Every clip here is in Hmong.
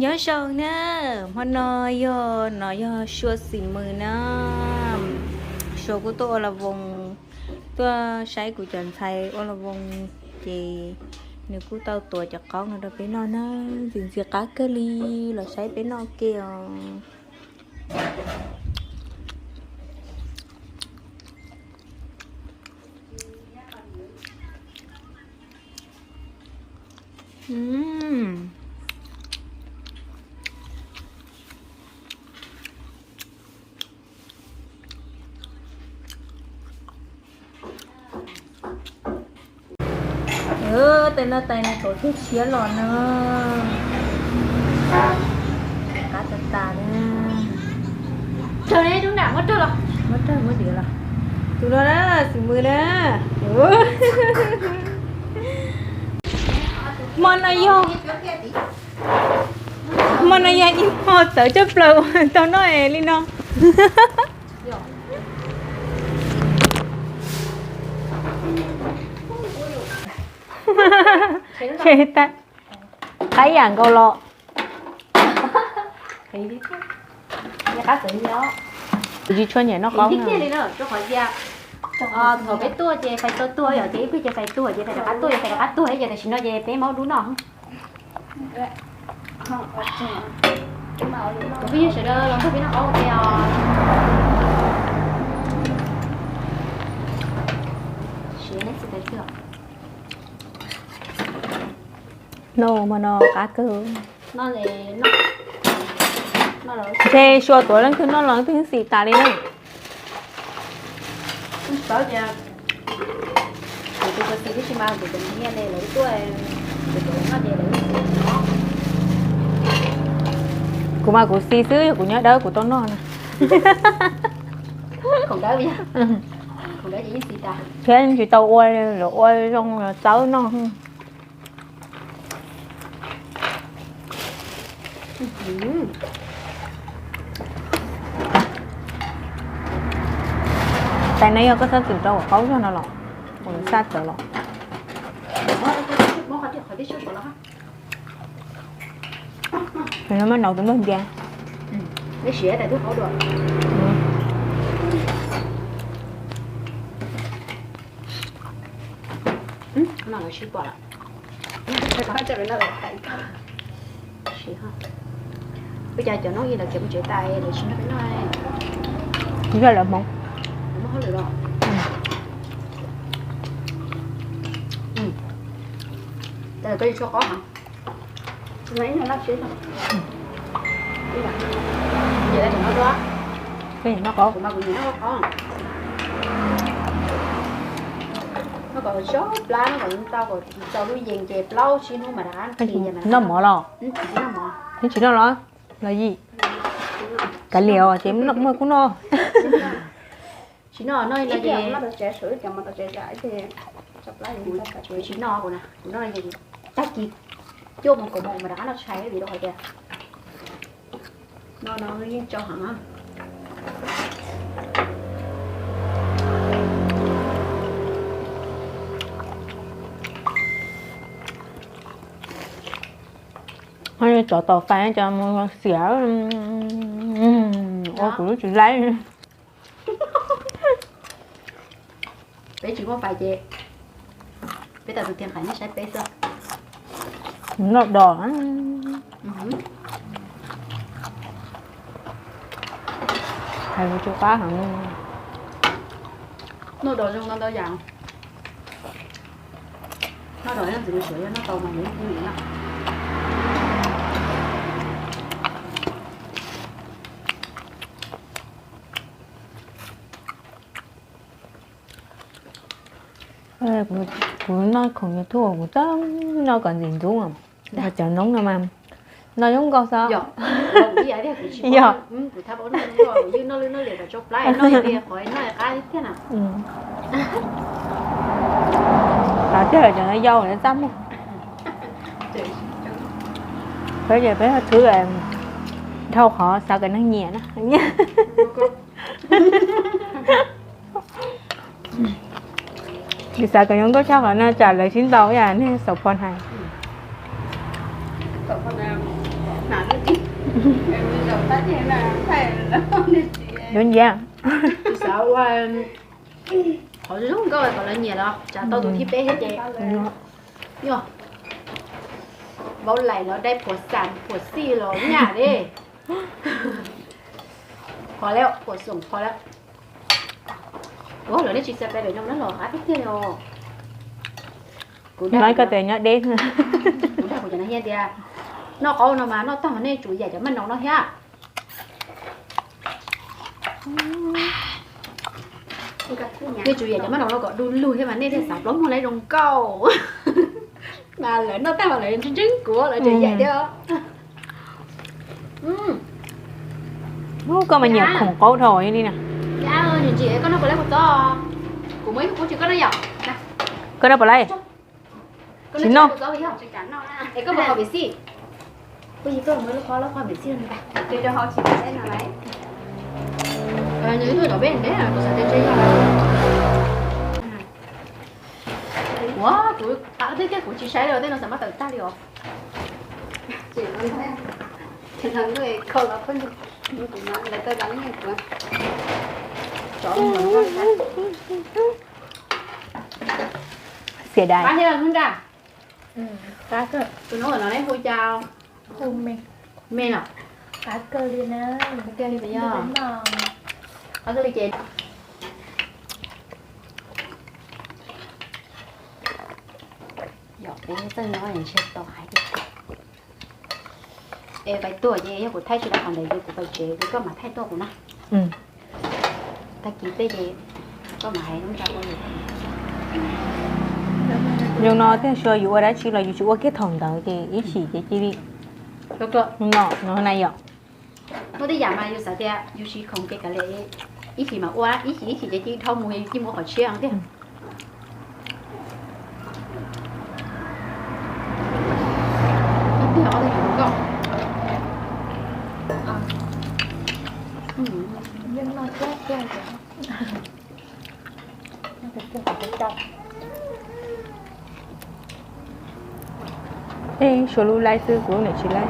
Nyob zoo na, hmo no yog, no yog Sua xim mws na. Sua kuj tuaj ua la voos, tuaj saib kuv cov ntxhais ua la voos, ces nws kuj tau tuav cov qaub no rau peb noj na. Ntxim ntxim qab kawg li, los saib peb noj ke os. Tais no tais nws tuav tug tshiab los no. Qab tas tas li. Raug ne, lub nram muab raug los, muab raug muab diav los. Tus no na, xim mws na. Hmo no yog, hmo no yog ib hmo txawv coj plaws uas tau noj es li no. Qab yam nkaus los. Kuv tsis tshua nyiam noj qaub na. Thaum peb tuaj ces fais tau tuag yom, ces ib pliag ces fais tuag ces fais rov qab tuaj ces fais rov qab tuag, ces tam sim no ces peb maub dub noj. Kuv phooj ywg sawv daws los nrog peb noj qaub ua ke os. Noj hmo no qab kawg. Ntshe Sua tuav leej twg noj los leej twg xis tas li na. Kuv mas kuv xis xwb, yog kuv nyob dawb kuv tau noj na. Thiab tsis tau ua, lawv ua zoo los txawb noj. Tais no yog koj txhob txwm rau hauv qaub zog no los, ua xaj tawv los. Nws muaj nau tus muag ncia. Ua cas cov noob i lawv khiav mus tsev tas lawv tsis nrog peb noj? Yog lawv hmoov. Muaj hauj lwm los. Koj yuav tshuaj qaub heev. Noj qaub. Noj kom tso plab, noj kom tau kom tso lub yees ces plaub tsib hnub mas rov qab. Noj mov los? Neb tsis noj los? Los yim. Kav liam ces muaj kuj noj. Tsis noj no ces tsis noj, kuv no tag kis cuaj moos kaum moos mas rov qab noj tshais vim rau qhov tias no no yeej tso heev. Tsov tom fais cov mus xiam ua kuv lub tsis laib. Peb tsis muaj fais ces peb tas tus tiag qhov nej saib peb xwb. Noj dos. Hais kuv tsis qab heev. Noj dos zoo no ntau yam. Noj dos yog ntxim suav yog noj tau mas yuav ib hnub yuav noj. Kuv noj khoom YouTube kuv txawj noj kom ntxim ntxub. Cov noob no mas noj zoo nkauj xwb. Yog. Qhov tiag cov no yau lawv txaj muag. Peb ces peb txhwb dhau qhov xav kom neeg nyiam na. Xav kom zoo nkauj tshaj qhov no tsam lawv sib ntaus ib yam nej xaus phom hais. Yoov ncaj. Tsis xav ua qhov zoo nkauj kom lawv nyiam los tsav tau tus thib peb thiab ces. Vauv laim los dai phuam xam phuam xij los nyaj li. Pom lawm, phuam xoom pom lawm. Ua lawv nej tsis xav peb lawm no na los qab tiag tiag os. Kuv dag kuv cov nas hias tias noj qaub no mas noj tag mas nej tsum yam cov maj nau no thiab. Nej tsum yam cov maj nau no kom du lug thiab mas nej thiaj xav plaub muag laib zoo nkauj. Mas lawv noj tag mas lawv ntseeg kuv lawv tseem yam thiab. Koj mas nyiam khoom qaub dhau li na. Ntsim, koj noj puas laib kuv txob? Kuv muab ib tug pub rau koj noj yom. Koj noj puas laib? Tsis noj. Es koj puas haus pepsi? Kuv yig koj muab lub qhov lub qhov pepsi no. Nws ib tug tom peb ntev kuv xav tias ntshe yog. Ua, kuv qab tiag tiag kuv tsis saib li os, tej no xav mab tawm tag li os. Xiam dais. Tus no no nej hu cas? Me los? Qab kawg li na. Qab kawg li ces. Yog peb txawj nyob ntshe tau hais tias. Es pais tuaj ces yog kuv thaij tsis tau qhov ntawd ces kuv pais tsev ces koj mam thaij tuaj kuv na. Tag kis tej ces koj mam hais lub nra ua. Zoo no thiaj xyuas yus ua dab tsi los yus tsis ua kiag thaum ntawd ces ib chim ces cia li. No no na yom. Muaj tej yam mas yus xav tias yus siv khoom ces kav liam, ib chim mam ua, ib chim ib chim ces cia li dhau mus, cia li mus ua qhov tshiab tiag. Ej, suav lub laib xwb, kuv lub niam tsis laib.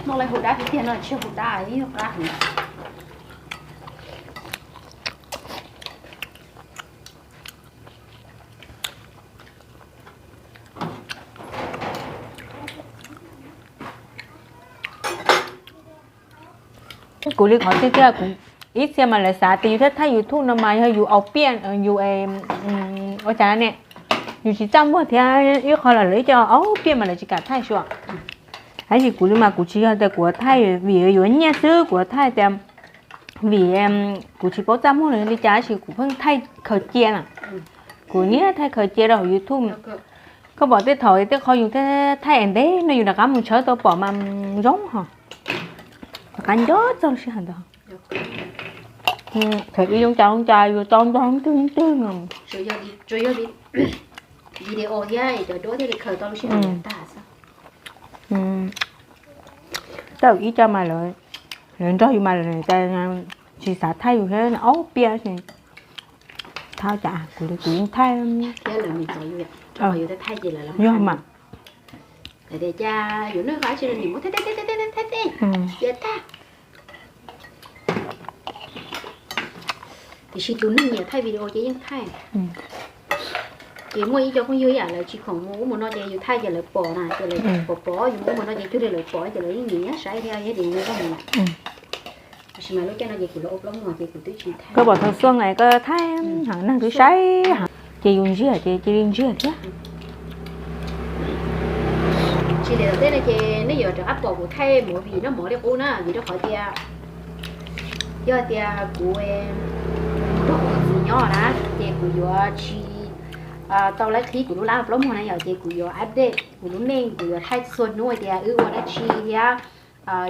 Noj lawv hu dab tiag tiag no tsis hu dab ib qab heev. Kuv li qhov tiag tiag kuv ib txhia mas lawv xav tias yus thaij thaij YouTube no mas yog yus aus piaj yus ua cas ne, yus tsis txaj muag thiab ib qho los lawv ib co aus piaj mas lawv tsis kam thaij xwb. Tab sis kuv li mas kuv tsis yog tias kuv thaij vim yuav nyiaj xwb, kuv thaij tias vim kuv tsis paub txaj muag los li cas tab sis kuv pheej thaij khaws cia na. Kuv nyiam thaij khaws cia rau hauv YouTube. Koj pom tej thaum tej qho yus thaij es ntev no yus rov qab mus tshawb tau pom mas zoo ho. Rov qab nco txog lub sij hawm ntawd. Thaum ub zoo cas zoo cas yus tau nrog leej twg leej twg no. Tsuas yog video thiab cov duab thiaj li khaws tau lub sij hawm tag xwb. Tau ib co mas lawv nrog yus mas lawv tsis xav thaij yus thiab, ob piaj. Thaij cas kuv li kuv yeej thaij. Thiab lawv mus txov yus, yus thaij ces lawv yog mas. Tias cas yus nws qab tsis los nim muab thaij thaij thaij thaij thaij thaij tag. Tiam sis tus neeg nyiam thaij video ces yeej thaij. Ces muaj ib co phooj ywg ib yam lawv tsis khoom mus ub mus no ces yus thaij ces lawv pom na, ces lawv pom pom yus mus ub mus no ces cuag li lawv pom ces lawv yeej nyiam nyiam saib thiab yog tias yus mus ub mus no. Tab sis mas lub caij no ces kuv los ua plaub muag ces kuv twb tsis thaij. Koj pom thaum xuaj es koj thaij heev, neeg twb saib heev ces yus ntsiag ces cia li ntsiag thiab. Tsis li tej no ces nej yuav rov qab pom kuv thaij movie noj mov li qub na, vim rau qhov tias yog tias kuv mus nrog kuv tus txiv nyob na, ces kuv yuav tsis tau laib qhib kuv lub lab plaub muag na yom, ces kuv yuav update kuv lub neej, kuv yuav thaij txhua hnub tias wb ua dab tsi thiab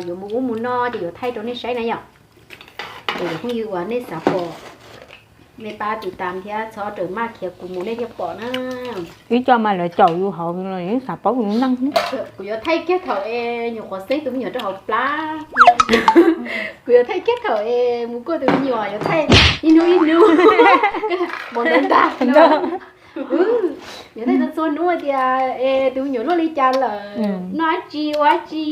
yuav mus ub mus no ces yuav thaij rau nej saib na yom. Ces cov phooj ywg uas nej xav pom Nej pab tiv tam thiab txhob rawm maj khiav kuv mus nej thiaj pom na. Ib co mas lawv caum yus hauv los yeej xav paub yus lub neej. Kuv yuav thaij kiag thaum es nyuam qhuav xeeb tus me nyuam rau hauv plab. Kuv yuav thaij kiag thaum es mus kuaj tus me nyuam, yuav thaij ib hnub ib hnub. Npau ntawv ntag. Yuav thaij txhua hnub tias es tus me nyuam luaj li cas lawm, noj dab tsi ua dab tsi.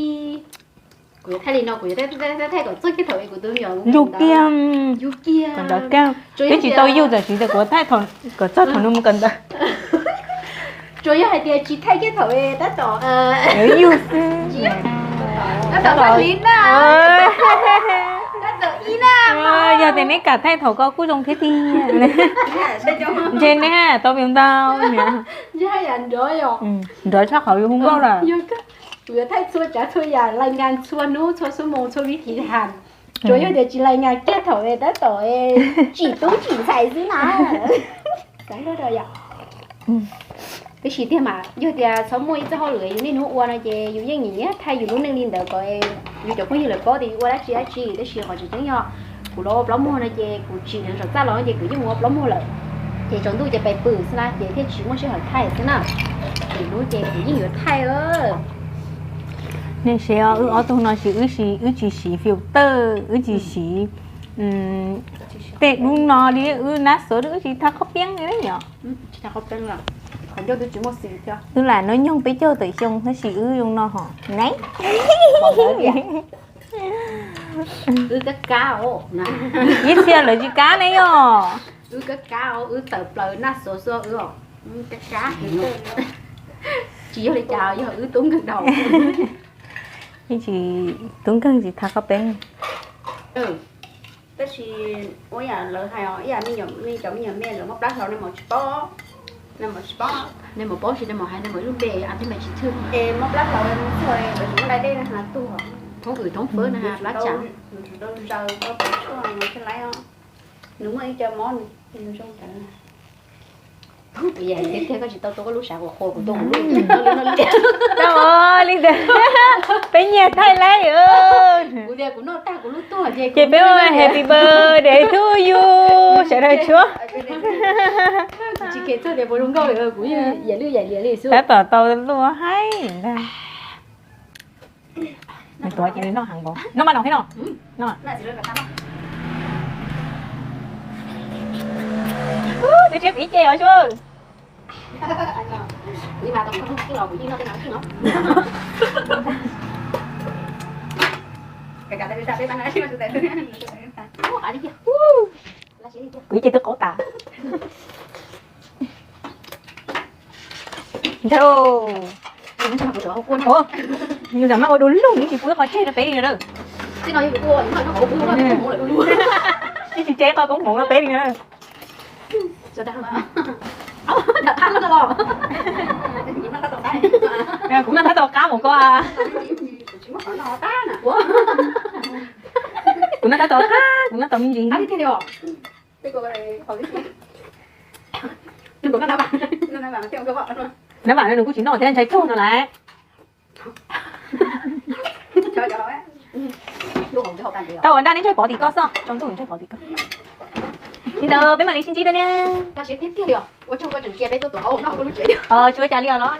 Kuv yuav thaij li no, kuv yuav thaij kom txog kiag thaum es kuv tus me nyuam yug kiag, yug kiag, twb tsis tau yug tam sim tias kuv thaij kom txog thaum nws mus kawm ntawv. Tsuas yog hais tias tsis thaij kiag thaum es tab tom yug xwb, tab tom li na, tab tom ib na. Yog tias neb kam thaij thaum ko kuj zoo thiab tiag. Ntshe neb tau view ntau. Nrov tshaj qhov yus hu nkauj lawm. Kuv yuav thaij txhua tsav txhua yam, lais nkas txhua hnub txhua xuab moos txhua vib thiv ham. Tsuas yog tias tsis lais nkas kiag thaum es tab tom tsim tub tsim ntxhais xwb na. Tab sis tiag mas yog tias txhob muaj ib txoj hauj lwm yus niaj hnub ua no ces yus yeej nyiam nyiam thaij yus lub neej li ntawd kom yus cov phooj ywg lawv paub tias yus ua dab tsi dab tsi. Tab sis qhov tseem ceeb yog kuv los ua plaub muag no ces kuv tsim nws saum txaj los ces kuv yeej mus ua plaub muag lawm. Ces tsaus ntuj ces pais pw xwb na ces thiaj tsis muaj sij hawm thaij xwb na. Ces hnub ces kuv yeej yuav thaij. Nej saib os, wb ob tug no ces wb tsis siv filter, wb tsis siv tej dub no li, wb nab xuv wb tsis tha qhob peeb li yom. Wb lam hnub nyoog peb caug tawm xyoo tab sis wb zoo no hos ne. Ib txhia lawv tsis kab ne yom. Wb kab kab, wb tawm plaws nab xuv xwb wb. Tsis yog li cas, yog wb tub nkeeg dhau. Tsis tub nkeeg tsis tha qhob peeb. Tab sis ua yam lawv hais os, ib yam me cov me nyuam me lawv mob plab hlau nej mam tsis paub, nej mam tsis paub, nej mam paub tsis nej mam hais nej mam ib lub npe a thiab mas tsis thwj. Es mob plab hlau txog lawv tsis muaj dai dej na tuag. Thoob wm thoob fawb na plab tsam. Nws tsis tau zaws, tau tau tshuaj nws thiaj laib os. Nws muaj ib co mob nws zoo ntawd. Kuv yam thiab koj tsis tau tuaj koj lub sav qhuav qhuav kuv tuaj kuv lub no li. Tau li ntawd. Peb nyiag thaij laib. Kuv tias kuv noj tag kuv lub tuaj ces peb ua happy birthday to you sawv daws tshuab. Tsis kheev txog tias puas zoo nkauj li, kuv yam lwj yam liam li xwb. Tab tom tau luaj haib ntag. Nws tuav ces nws noj heev npaum no mas no thiab no. Twb tshiab piv ces os sua. Kuv ces twb qaub tas. Ntag. Nws zam maj ua du lug, nws tsis pub qhov tseg rau peb li na. Tsis tsev qhov koob hmoov rau peb li na. Kuv noj tab tom qab mus koj. Kuv noj tab tom qab, kuv noj tau me ntsis. Nab vam nws kuj tsis noj thiab ntshai tuag no lawm. Tau ua nraj neb ntshai pov tim koj xwb, tsaus ntuj ntshai pov tim koj. Li ntawd peb mam li sib ntsib dua ne. Tsis ua cas li os los.